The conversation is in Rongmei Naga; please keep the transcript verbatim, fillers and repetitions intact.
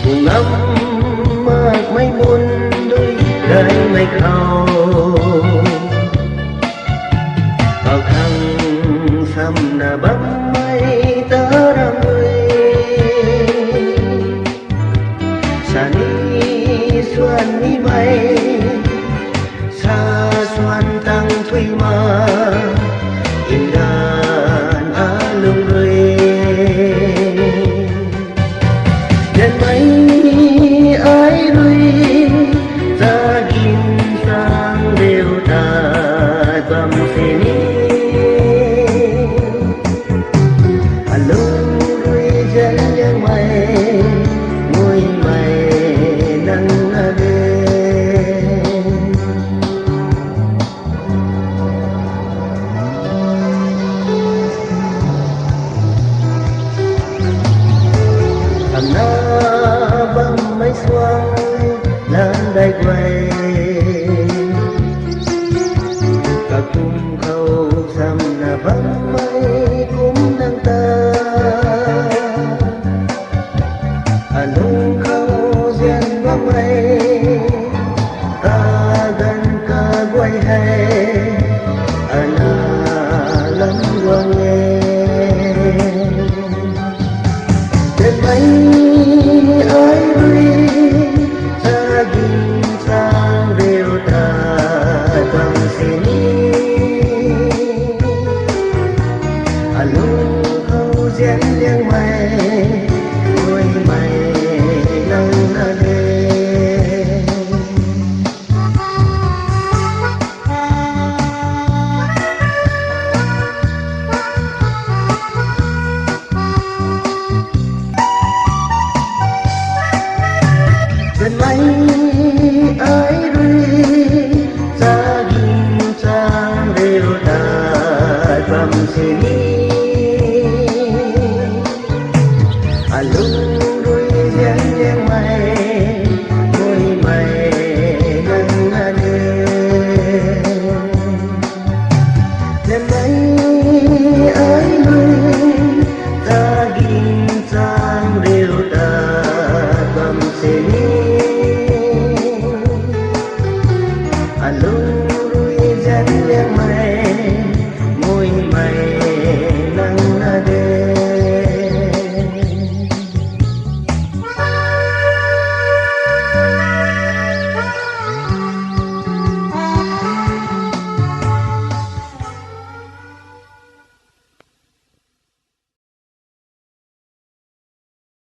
Ngam makmei mun dui gaymei khou, pakhang samna bammei taram rui, sani swan nimei, sa swan tang thui ma, indan alung rui. Janmei ai rui, zagin sang leu tat bam sini. Alung rui zan yangmei, nguimei nang na de. Ana bammei suang lam dai guay, kakum khou samna bammei kum nang ta. Alung khou zian bammei, kaganv kaguay hei, ana lam guang e. Tei ai rui